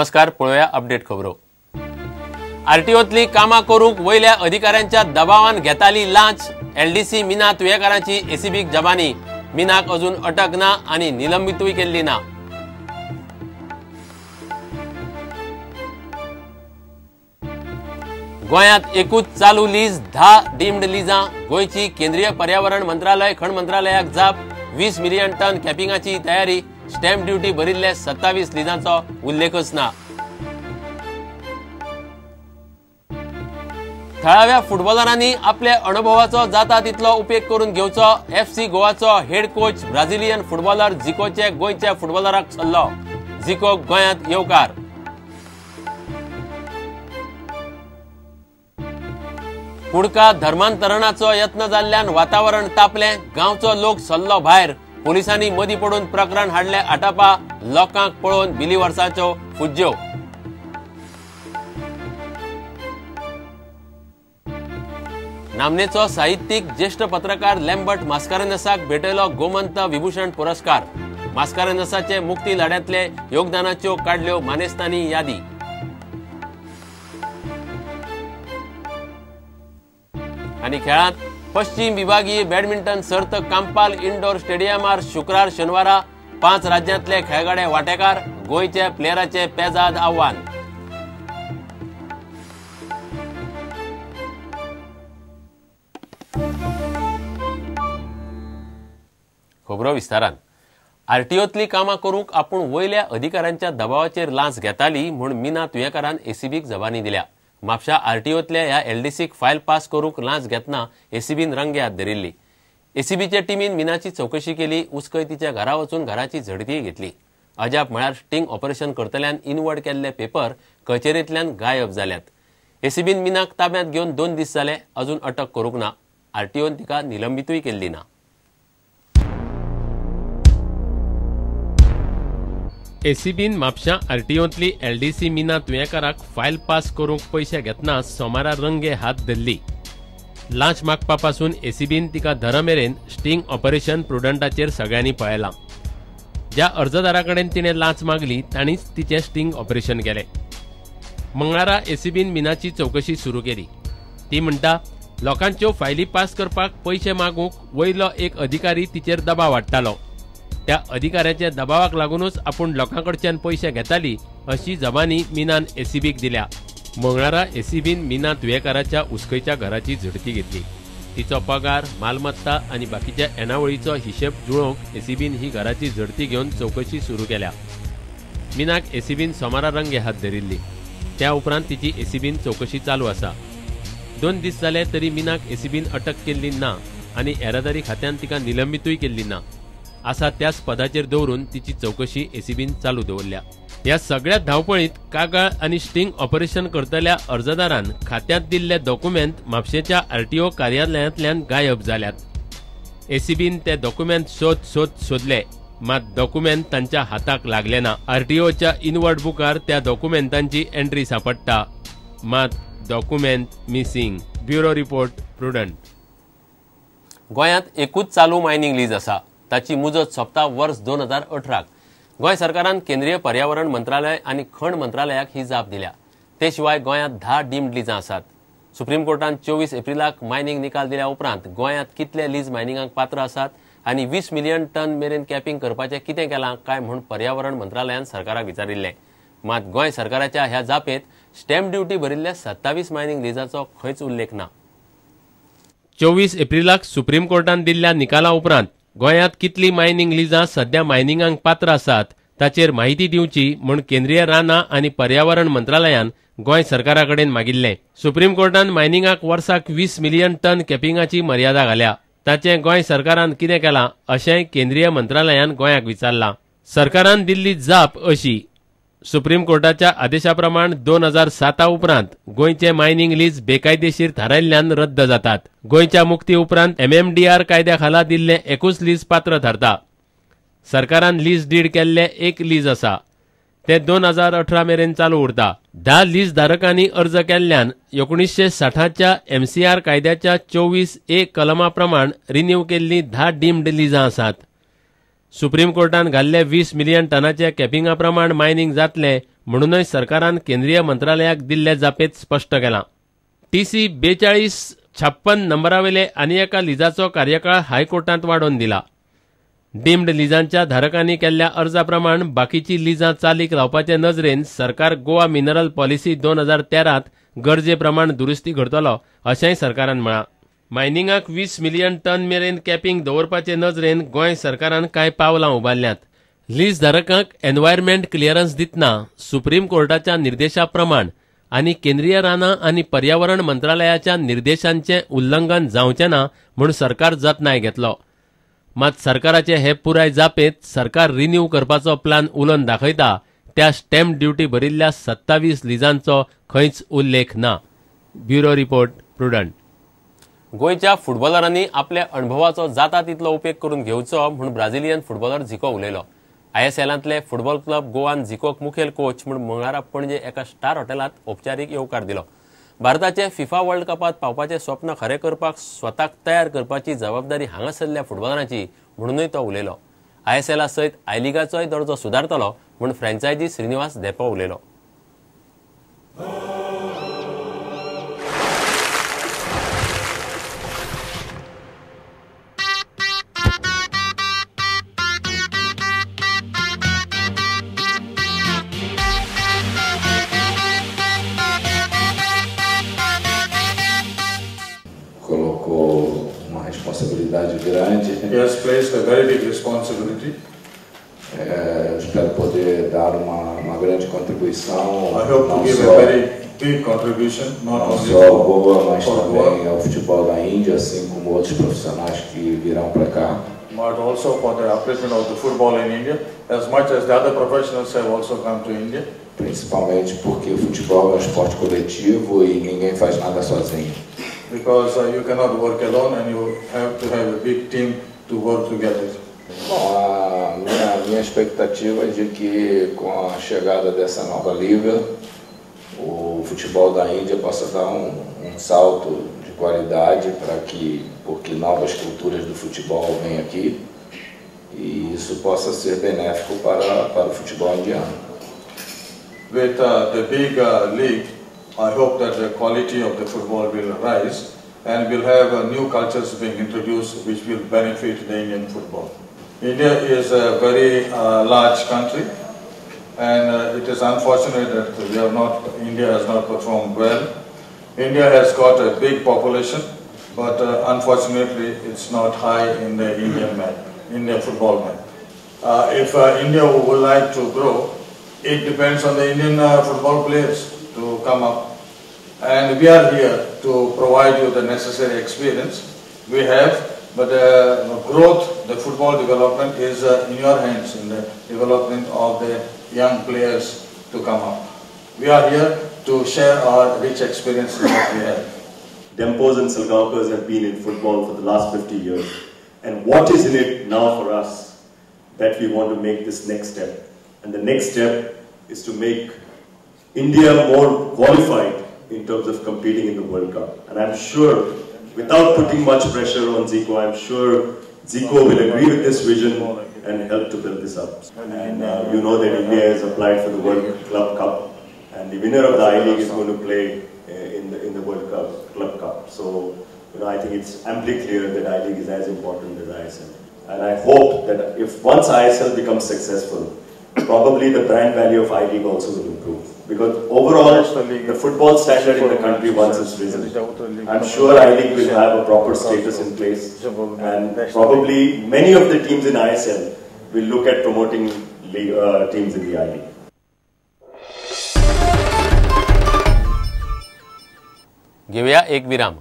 नमस्कार, पळोवया अपडेट खबरो. आरटीओतली कामां करूंक वयल्या अधिकाऱ्यांच्या दबावान घेताली लांच. एलडीसी मीना तुयेकारांची एसीबीक जबानी. मीनाक अजून अटक ना आनी निलंबितूय केल्ली ना. गोंयांत एकूच चालू लीज, 10 डीम्ड लिजां. गोंयची केंद्रीय पर्यावरण मंत्रालय खण मंत्रालयाक जाप. 20 मिलियन टन कॅपिंगाची तयारी. स्टॅम्प ड्युटी भरिल्ले 27 लिजांचो उल्लेखच ना. थळाव्या फुटबॉलरांनी आपल्या अणभवाचो जाता तितलो उपेग करून घेवचो. एफसी गोवाचो हेड कोच ब्राझिलियन फुटबॉलर झिकोचे गोंयच्या फुटबॉलराक सल्लो. झिको गोंयांत येवकार. कुडका धर्मांतरणाचो यत्न जाल्ल्यान वातावरण तापलें. गांवचो लोक सल्लो भायर. पोलिसांनी मदीं पडून प्रकरण हाडलें आटापा. लोकांक पळोवन बिली वर्साच्यो फुज्ज्यो. नामनेचो साहित्यीक ज्येष्ठ पत्रकार लॅम्बर्ट मास्कारेन्हसाक भेटयलो गोमंत विभूषण पुरस्कार. मास्कारेन्हसाचे मुक्ती लढ्यांतले योगदानाच्यो काडल्यो मानेस्तांनी यादी. आनी खेळांत पश्चिम विभागीय बॅडमिंटन सर्त कांपाल इंडोर स्टेडियमार शुक्रार शेनवारा 5 राज्यांतले खेळगडे वांटेकार. गोंयच्या प्लेयराचे पेजाद आव्हान. खबरो विस्तारान. आरटीओतली कामां करूंक आपूण वयल्या अधिकाऱ्यांच्या दबावाचेर लांच घेताली म्हूण मीना तुयेकारान एसीबीक जबानी दिल्या. म्हापशा आरटीओतल्या ह्या एलडीसीक फायल पास करूंक लांच घेतना एसीबीन रंगे हात धरिल्ली. एसीबीच्या टिमीन मीनाची चवकशी केली. उसकय तिच्या घरा वचून घराची झडतीय घेतली. अजाप म्हळ्यार स्टिंग ऑपरेशन करतल्यान इनवर्ड केल्ले पेपर कचेरेंतल्यान गायब जाल्यात. एसीबीन मीनाक ताब्यांत घेवन 2 दीस जाले, अजून अटक करूंक ना. आरटीओन तिका निलंबितूय केल्ली ना. एसीबीन म्हापशां आरटीओंतली एलडीसी मीना तुयेकाराक फायल पास करूंक पयशे घेतना सोमारा रंगे हात धरली. लांच मागपा पासून एसीबीन तिका धर मेरेन स्टिंग ऑपरेशन प्रुडंटाचेर सगळ्यांनी पळयलां. ज्या अर्जदारा कडेन तिणें लांच मागली तांणीच तिचें स्टिंग ऑपरेशन केलें. मंगळारा एसीबीन मीनाची चवकशी सुरू केली. ती म्हणटा, लोकांच्यो फायली पास करपाक पयशे मागूंक वयलो एक अधिकारी तिचेर दबाव हाडटालो. त्या अधिकाऱ्याच्या दबावाक लागूनच आपूण लोकां कडच्यान पयशे घेताली अशी जबानी मीनान एसीबीक दिल्या. मंगळारा एसीबीन मीना तुयेकाराच्या उसकयच्या घराची झडती घेतली. तिचो पगार, मालमत्ता आनी बाकीच्या येणावळीचो हिशेब जुळोवंक एसीबीन ही घराची झडती घेवन चवकशी सुरू केल्या. मीनाक एसीबीन सोमारा रंगे हात धरिल्ली. त्या उपरांत तिची एसीबीन चवकशी चालू आसा. 2 दीस जाले तरी मीनाक एसीबीन अटक केल्ली ना आनी येरादारी खात्यान तिका निलंबितूय केल्ली ना. आसा त्याच पदाचेर दवरून तिची चवकशी एसीबीन चालू दवरल्या. ह्या सगळ्या धांवपळीत कागाळ आनी स्टिंग ऑपरेशन करतल्या अर्जदारान खात्यांत दिल्ले डॉक्युमेंट म्हापशेंच्या आरटीओ कार्यालयांतल्यान गायब जाल्यात. एसीबीन ते डॉक्युमेंट सोद सोद सोदले, मात डॉक्युमेंट तांच्या हाताक लागले ना. आरटीओच्या इनवर्ड बुकार त्या डॉक्युमेंटांची एंट्री सांपडटा, मात document missing. Bureau report, Prudent. गोंयांत एकूच चालू मायनिंग लीज आसा. ताची मुजत सोंपता वर्स 2018. गोंय सरकारान केंद्रीय पर्यावरण मंत्रालय आनी खण मंत्रालयाक ही जाप दिल्या. ते शिवाय गोंयांत 10 डीम्ड लिजां आसात. सुप्रीम कोर्टान 24 एप्रिलाक मायनिंग निकाल दिल्या उपरांत गोंयांत कितले लीज मायनिंगाक पात्र आसात आनी 20 मिलियन टन मेरेन कॅपिंग करपाचें कितें केलां काय म्हूण पर्यावरण मंत्रालयान सरकाराक विचारिल्लें. मात गोंय सरकाराच्या ह्या जापेंत स्टॅम्प ड्युटी भरिल्ल्या 27 मायनिंग लिजाचो खंयच उल्लेख ना. 24 एप्रिलाक सुप्रीम कोर्टान दिल्ल्या निकाला उपरांत गोंयांत कितली मायनिंग लिजां सध्या मायनिंगांक पात्र आसात ताचेर माहिती दिवची म्हूण केंद्रीय रानां आनी पर्यावरण मंत्रालयान गोंय सरकारा कडेन मागिल्लें. सुप्रीम कोर्टान मायनिंगाक वर्साक 20 मिलियन टन कॅपिंगाची मर्यादा घाल्या. ताचें गोंय सरकारान कितें केलां अशेंय केंद्रीय मंत्रालयान गोंयाक विचारलां. सरकारान दिल्ली जाप अशी: सुप्रीम कोर्टाच्या आदेशा प्रमाण 2007 उपरांत गोंयचे मायनिंग लीज बेकायदेशीर थारायल्ल्यान रद्द जातात. गोंयच्या मुक्ती उपरांत एमएमडीआर कायद्या खाला दिल्ले एकूच लीज पात्र थारता. सरकारान लीज did केल्ले एक लीज आसा, ते 2018 मेरेन चालू उरता. 10 लीज धारकांनी अर्ज केल्ल्यान 1960च्या एमसीआर कायद्याच्या 24A कलमा प्रमाण रिन्यू केल्ली 10 डीम्ड लिजां आसात. सुप्रीम कोर्टान घाल्ले 20 मिलियन टनाच्या कॅपिंगा प्रमाण मायनिंग जातलें म्हणूनय सरकारान केंद्रीय मंत्रालयाक दिल्ले जापेंत स्पश्ट केलां. टीसी 4256 नंबरावेले आनी एका लिजाचो कार्यकाळ हायकोर्टांत वाडोवन दिला. डीम्ड लिजांच्या धारकांनी केल्ल्या अर्जा प्रमाण बाकीची लिजां चालीक लावपाचे नजरेन सरकार गोवा मिनरल पॉलिसी 2013 गरजे प्रमाण दुरुस्ती करतलो अशेंय सरकारान म्हळां. मायनिंगाक 20 मिलियन टन मेरेन कॅपिंग दवरपाचे नजरेन गोंय सरकारान कांय पावलां उबारल्यांत. लीज धारकांक एनवायरमेंट क्लियरन्स दितना सुप्रीम कोर्टाच्या निर्देशा प्रमाण आनी केंद्रीय रानां आनी पर्यावरण मंत्रालयाच्या निर्देशांचें उल्लंघन जावचें ना म्हूण सरकार जतनाय घेतलो. मात सरकाराचे हे पुराय जापेंत सरकार रिन्यू करपाचो प्लान उलोवन दाखयता त्या स्टॅम्प ड्युटी भरिल्ल्या 27 लिजांचो खंयच उल्लेख ना. Bureau report, Prudent. गोंयच्या फुटबॉलरांनी आपल्या अणभवाचो जाता तितलो उपेग करून घेवचो म्हूण ब्राझिलियन फुटबॉलर झिको उलयलो. आयएसएलांतले फुटबॉल क्लब गोवान झिकोक मुखेल कोच म्हूण मंगळारा पणजे एका स्टार हॉटेलांत औपचारीक येवकार दिलो. भारताचे फिफा वर्ल्ड कपांत पावपाचें स्वप्न खरें करपाक स्वताक तयार करपाची जबाबदारी हांगासरल्या फुटबॉलरांची म्हणूनय तो उलयलो. आयएसएला सयत I लिगाचोय दर्जो सुदारतलो म्हूण फ्रँचायजी श्रीनिवास धेंपो उलयलो. Grande. He has placed a very big responsibility. Espero poder dar uma grande contribuição. I hope to give a very big contribution, not only só ao Goa, mas também ao futebol da Índia, assim como outros profissionais que virão para cá. But also for the upliftment of the football in India, as much as the other professionals have also come to India. Principalmente porque o futebol é esporte coletivo e ninguém faz nada sozinho. Because you cannot work alone and you have to have a big team to work together. Bom, a minha expectativa é de que com a chegada dessa nova liga, o futebol da Índia possa dar salto de qualidade para que, porque novas culturas do futebol vêm aqui e isso possa ser benéfico para o futebol indiano. With the big league, I hope that the quality of the football will rise and we'll have new cultures being introduced which will benefit the Indian football. India is a very large country and it is unfortunate that we have not, India has not performed well. India has got a big population, but unfortunately it's not high in the Indian map, India football map. If India would like to grow, it depends on the Indian football players to come up. And we are here to provide you the necessary experience we have, but the growth, the football development is in your hands, in the development of the young players to come up. We are here to share our rich experience that we have. Dempos and Salgaonkars have been in football for the last 50 years. And what is in it now for us that we want to make this next step? And the next step is to make India more qualified in terms of competing in the World Cup. And I'm sure, without putting much pressure on Zico, I'm sure Zico will agree with this vision and help to build this up. And you know that India has applied for the World Club Cup, and the winner of the I-League is going to play in the World Cup, Club Cup. So, you know, I think it's amply clear that I-League is as important as ISL. And I hope that if once ISL becomes successful, probably the brand value of I-League also will improve. Because overall, the football standard in the country once it's risen, I'm sure I-League will have a proper status in place, and probably many of the teams in ISL will look at promoting league, teams in the I-League. घेऊया एक विराम.